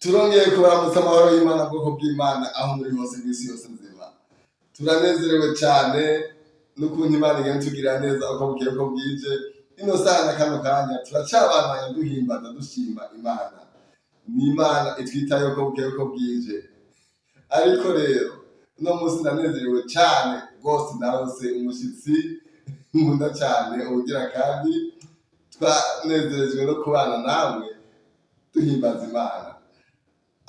Turongeye kubaramutsa amahoro y'Imana, bwoko bw'Imana, aho muri hose mw'isi yose nzima. Turanezerewe cyane n'ukuntu Imana igenda itugirira neza uko bukeye uko bwije. Ino saha na kano kanya turacabandanya duhimbaza, dushima Imana. Ni Imana itwitayeho uko bukeye uko bwije. Ariko rero uno munsi ndanezerewe cyane rwose, narose umushyitsi nkunda cyane. Ubugira kandi twanezerejwe no kubana namwe duhimbaza Imana.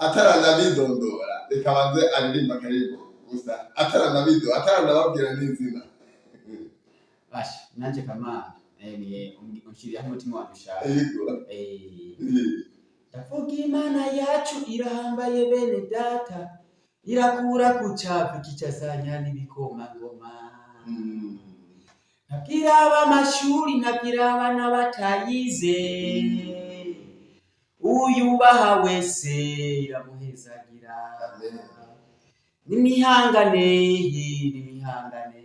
Ataranabidondora, reka banze aririmba akaririmbo gusa, ataranababwira n'izina. Basha nanje kamana emye unshiriyeho umutima wanjye ushaka. Yego. Ndavuga Imana yacu irahambaye, bene data, irakura ku cavu kicazanya n'ibikomangoma. Ntabwira ab'amashuri, ntabwira abana batayize, uyubaha wese iramuhezagira. Amen. Nimihangane, nimihangane,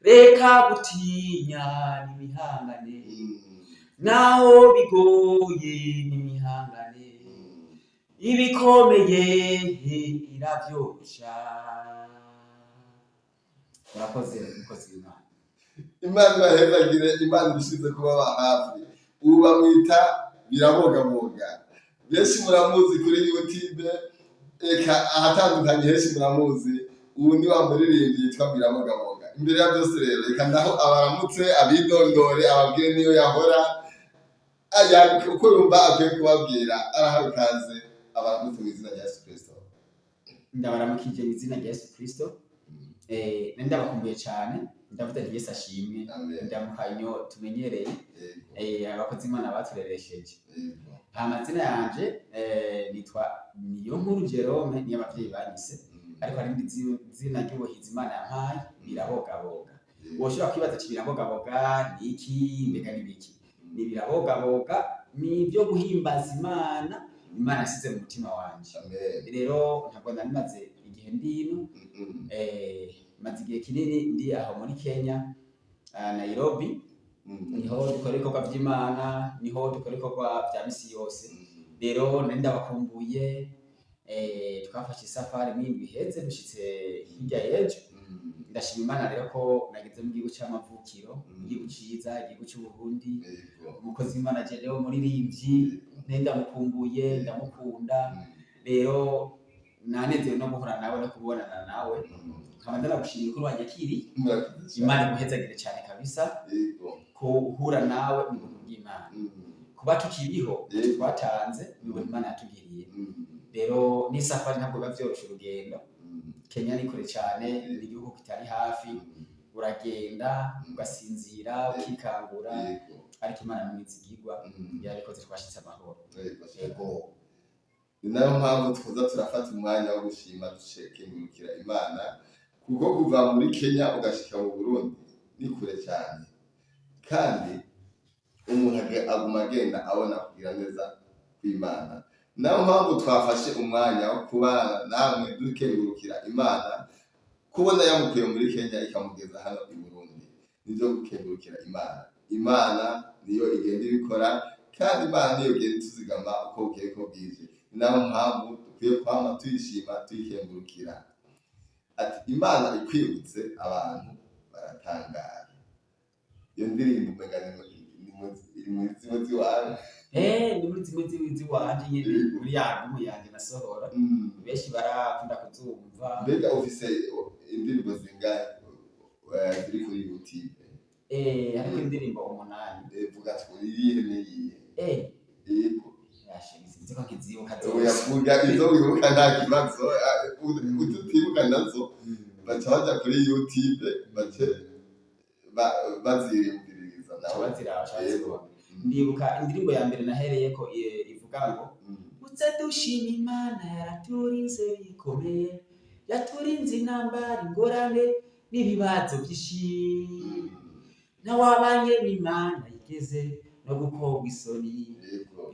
reka gutinya, nimihangane, naho bigoye, nimihangane, ibikomeye iravyorosha. Murakoze, mukozi w'Imana. Imana ibahezagire, Imana ibishize kubaba hafi. Ubu bamwita Birabogaboga, benshi muramuzi kuri YouTube, eka ahatandukanye henshi muramuzi. Ubu ni wa muririmbyi yitwa Birabogaboga. Imbere ya byose rero, reka ndaho abaramutse, abidondore, ababwire niyo yahora aya uko yumva akwiye kubabwira. Arahawe ikaze, abaramutse mu izina rya Yesu Kristo. Ndabaramukije mu izina rya Yesu Kristo. Nari ndabakumbuye cyane, ndavuze nti Yesu ashimwe. Amen. Ndamukanyo tumenyereye. Yego. Abakozi Imana batureresheje. Yego. Amazina yanje nitwa Niyonkuru Jerome, niyo abavyeyi banyise, ariko hari irindi zina ry'ubuhizi Imana yampaye, Birabogaboga. Woshobora kwibaza ati: "Birabogaboga ni iki? Mbega ni biki?" Ni Birabogaboga, ni ibyo guhimbaza Imana, Imana yasize mu mutima wanje. Amen. Rero ntabwo nari maze igihe ndino. Maze igihe kinini ndi aho muri Kenya, Nairobi. Niho dukora ibikorwa vy'Imana, niho dukora ibikorwa vya misi yose. Rero nari ndabakumbuye. Twafashe isafari mw'indwi iheze, dushitse hirya y'ejo. Ndashima Imana rero ko nageze mu gihugu c'amavukiro, igihugu ciza, igihugu c'Uburundi. Umukozi w'Imana jewe muririmbyi nari ndamukumbuye, ndamukunda. Rero nanezerewe no guhura nawe no kubonana nawe, nkaba ndanagushimiye ko wanyakiriye. Murakoze cyane. Imana iguhezagire cyane kabisa. Kuhura nawe ni ubuntu bw'Imana. Kuba tukiriho, twatanze, ni ubuntu Imana yatugiriye. Rero n'isafari ntabwo biba vyoroshe, urugendo. Kenya ni kure cyane, ni igihugu kitari hafi. Uragenda ugasinzira, ukikangura, ariko Imana ni mwizigirwa, yarabikoze, twashitse amahoro. Yego. Yego. Ni nayo mpamvu tuza turafata umwanya wo gushima, dushekengurukira Imana, kuko kuva muri Kenya ugashika mu Burundi ni kure cyane, kandi umuntu aguma agenda abona kugira neza kw'Imana. Nayo mpamvu twafashe umwanya wo kubana namwe dukengurukira Imana kubona yamukuye muri Kenya ikamugeza hano i Burundi. Nibyo gukengurukira Imana. Imana niyo igenda ibikora, kandi Imana niyo igenda ituzigama uko bukeye uko bwije. Ni nayo mpamvu dukwiye kwama tuyishima, tuyikengurukira. Ati: "Imana ikwibutse abantu baratangara." Iyo ndirimbo umenga iri muri zimwe ziwawe. Ni muri zimwe ziwanje nyene, muri ya album yanje nasohora. Benshi barakunda kuzumva. Mbega ufise indirimbo zingahe ziri kuri YouTube? Hariko indirimbo 8. Vuga irihe n'iyihe? Yego. Yashe, sinzi ko nkizibuka Oya, zose. Vuga izo wibuka, nta kibazo. Ututibuka nazo, baca baja kuri YouTube, bace baziyumviririza nawe. Baziraba, bazibona. Ndibuka indirimbo ya mbere nahereyeko, ivuga ngo: "Uze dushima Imana yaraturinze bikomeye, yaturinze intambara, ingorane n'ibibazo byinshi. Ntawabanye n'Imana yigeze no gukorwa isoni."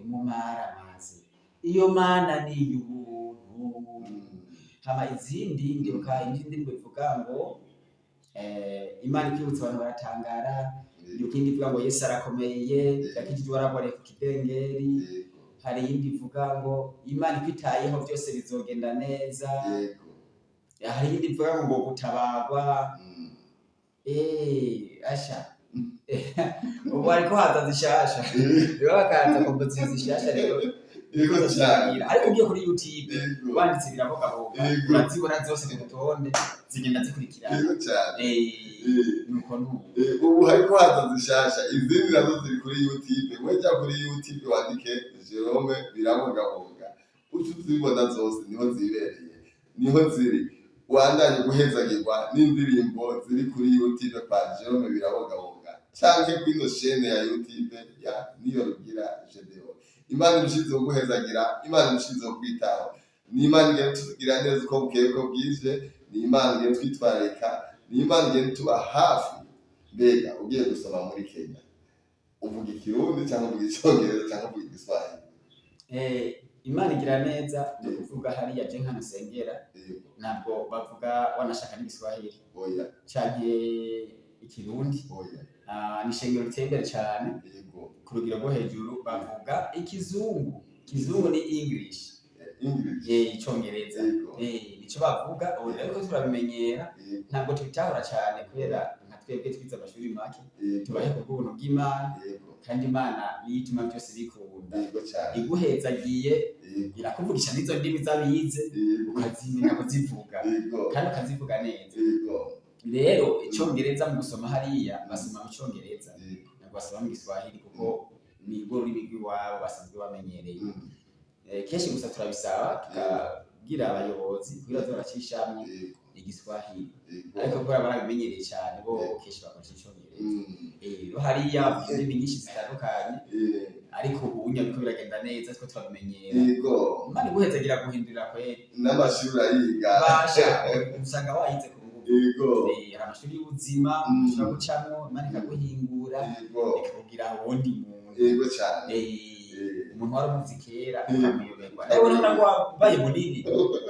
"Imumara amazi, iyo Mana ni iy'ubuntu." Hama izindi, ndibuka indi ndirimbo ivuga ngo "Imana ikwibutsa abantu baratangara." Ndibuka indi ivuga ngo "Yesu arakomeye, yakijije uwaragwariye ku kidengeri." Hari iyindi ivuga ngo Imana ikwitayeho byose bizogenda neza. Hari iyindi ivuga ngo gutabarwa. Asha, ubu hariko haza zishasha rero, bakaza composition zishasha rero. Yego cyane. Ariko ugiye kuri YouTube, wanditse Birabogaboga, urazibona zose ku rutonde, zigenda zikurikirana. Yego cyane. Nuko nuko. Ubu hariko haza zishasha, izindi nazo ziri kuri YouTube. Wejya kuri YouTube wandike Jerome Birabogaboga, uca uzibona zose, niho zibereye, niho ziri. Wandanye guhezagirwa n'indirimbo ziri kuri YouTube kwa Jerome Birabogaboga canke kwino chaîne ya YouTube ya Niyo Rugira Gedeon. Imana irushizeho guhezagira, Imana irushizeho kwitaho. Ni Imana igenda tugira neza uko bukeye uko bwije, ni Imana igenda twitwararika, ni Imana igenda tuba hafi. Mbega ugiye gusoma muri Kenya, uvuga Ikirundi cyangwa uvuga Icyongereza cyangwa uvuga Igiswahili? Imana igira neza, ni ukuvuga hariya je nk'ahantu nsengera, ntabwo bavuga wanashaka n'Igiswahili canke Ikirundi. Ah, ni ishengero riteye imbere cane ku rugero rwo hejuru. Bavuga Ikizungu, Ikizungu ni English. English. Icongereza. Nico bavuga. Ubu rero ko turabimenyera, ntabwo tubitahura cane kubera nka twebwe twize amashuri make. Tubahe kubw'ubuntu bw'Imana, kandi Imana niyo ituma byose bikunda. Yego cyane. Iguhezagiye, irakuvugisha n'izo ndimi z'abize, ukazimenya kuzivuga, kandi ukazivuga neza. Rero Icongereza, mu gusoma hariya basoma mu Congereza, ntabwo basoma mu Giswahili kuko nirwo rurimi rw'iwabo basanzwe bamenyereye. Kenshi gusa turabisaba, tukabwira abayobozi kugira baze baracishamwo Igiswahili, ariko kubera barabimenyereye cyane, bo kenshi bakoresha Icongereza. Rero hariya bavuga indimi nyinshi zitandukanye, ariko ubu unya biriko biragenda neza, two turabimenyera. Imana iguhezagira guhindurira kweri. N'amashuri ariga. Basha, usanga wayize ku nguvu. Hari amashuri y'ubuzima ushobora gucamwo, Imana ikaguhingura, ikakugira uwundi muntu. Yego cyane. Umuntu wari umuzi kera ukamuyoberwa, nawe urabona ko wabaye munini,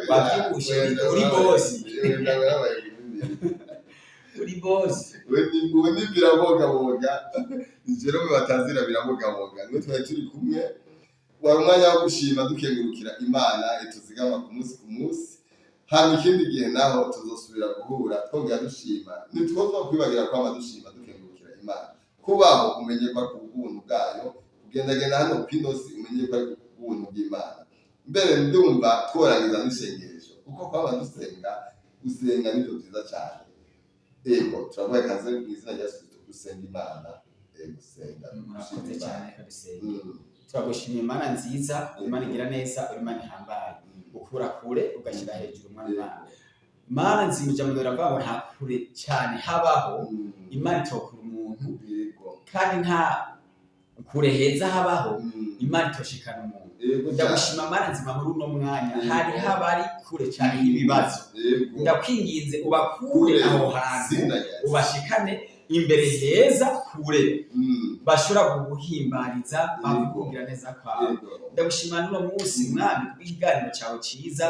wavyibushe, uri boss. Uri boss. Ubu ni Birabogaboga, ni Jerome batazira Birabogaboga, niwe twari turi kumwe. Wari umwanya wo gushima, dukengurukira Imana ituzigama ku munsi ku munsi. Hama ikindi gihe naho tuzosubira guhura, twongera dushima. Ntitwozwa kwibagira kwama dushima, dukengurukira Imana. Kubaho umenye ko ari kubw'ubuntu bwayo, kugendagenda hano kw'inosi umenye ko ari kubw'ubuntu bw'Imana. Mbere ndumva tworangiza n'isengesho, kuko kwama dusenga, gusenga nivyo vyiza cyane. Ego, turavuga ikaze mu izina rya Yesu Kristo, gusenga Imana. Gusenga, Murakoze gushima cyane. Imana. Kabisenge, turagushimiye Imana nziza, Imana igira neza, uri Imana ihambaye, ukura kure ugashyira hejuru. Umwana Imana, Mana nzima, ijambo riravuga ngo nta kure cyane habaho Imana itokura umuntu, kandi nta kure heza habaho Imana itoshikana umuntu. Yego cyane. Ndagushima Mana nzima, muri uno mwanya hari habari kure cyane y'ibibazo, ndakwinginze ubakure aho hantu, Izina rya Yesu. ubashikane imbere heza kure, bashobora kuguhimbariza, bakugira neza kwawe. Ndagushima n'uno munsi, Mwami, kubw'ikiganiro cyawe cyiza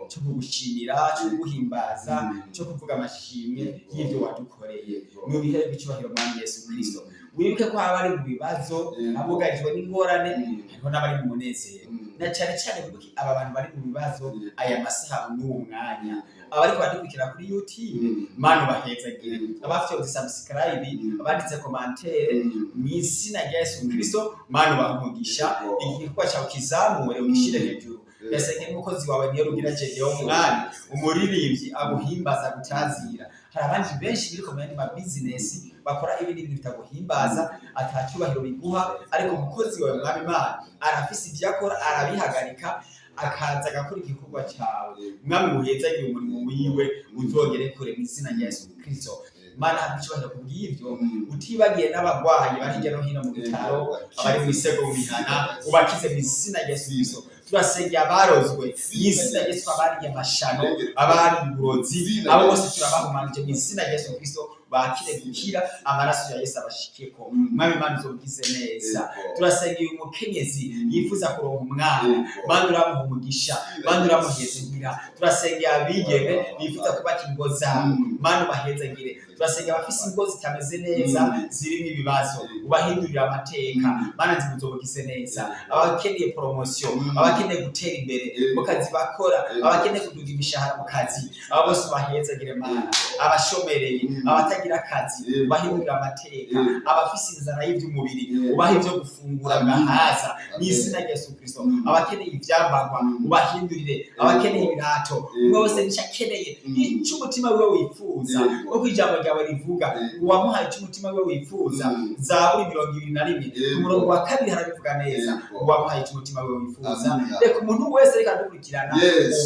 cyo kugushimira, cyo kuguhimbaza, cyo kuvuga amashimwe y'ibyo wadukoreye. Nubiherwe icyubahiro, Mwami Yesu Kristo. Wibuke ko haba ari mu bibazo, abugarijwe n'ingorane, hariho n'abari mu munezero, na cyane cyane wibuke aba bantu bari mu bibazo aya masaha n'uwo mwanya, abariko badukurikira kuri YouTube. Mana, ubahezagire. Abafite subscribe, abanditse commentaire, mu izina rya Yesu Kristo, Mana, ubahe umugisha. Igikorwa cyawe ukizamure, ugishyire hejuru. Ndasengera umukozi wawe Niyo Rugira Gedeon, Mwami, umuririmbyi aguhimbaza, gutazira. Hari abandi benshi biriko mu yandi ma business, bakora ibindi bintu bitaguhimbaza, atacyubahiro biguha, ariko umukozi wawe, Mwami Imana, arafise ibyo akora, arabihagarika, akaza agakora igikorwa cyawe. Mwami, buhezagire umurimo wiwe, uzogere kure mu izina rya Yesu Kristo. Mana, habwa icyubahiro kubw'ibyo, utibagiye n'abagwayi bari hirya no hino mu bitaro, abari mu isego, mu mihana, ubakize mu izina rya Yesu Kristo. Turasengera abarozwe mu izina rya Yesu, abariye amashano, abariye uburozi, abo bose turabahumanije mu izina rya Yesu Kristo. Bakire gukira, amaraso ya Yesu abashikeko. Mwami Imana, uzobugize neza. Turasengera uyu mukenyezi yifuza kuronka umwana. Mana, uramuha umugisha. Mana, uramuhezagira. Turasengera abigeme bifuza kubaka ingo zabo. Mana, ubahezagire. Turasengera abafise ingo zitameze neza, zirimo ibibazo, ubahindurire amateka. Mana nzima, uzobugize neza. Abakeneye promotion, abakeneye gutera imbere mu kazi bakora, abakeneye kuduga imishahara mu kazi, abo bose ubahezagire, Mana. Abashomereye, abatagira akazi, ubahindurire amateka. Abafise inzara y'ivy'umubiri, ubahe ivyo gufungura bahaza mu izina rya Yesu Kristo. Abakeneye ivyambarwa, ubahindurire. Abakeneye ibirato, umwe wese nico akeneye, ico umutima wiwe wifuza, kuko ijambo ryawe rivuga uwamuhaye ico umutima wiwe wifuza. Zaburi 21, umurongo wa 2 harabivuga neza. Uwamuhaye ico umutima wiwe wifuza. Amina. Reka umuntu wese reka dukurikirana,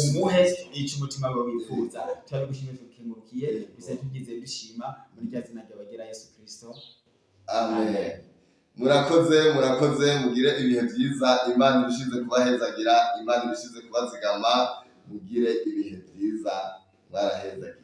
umuhe ico umutima wiwe wifuza. Turabigushimiye, tugukengurukiye. Bisa tugize dushima muri rya zina ry'abagera Yesu Kristo. Amen. Murakoze, murakoze, mugire ibihe byiza. Imana irushize kubahezagira, Imana irushize kubazigama. Mugire ibihe byiza, mwarahezagiye.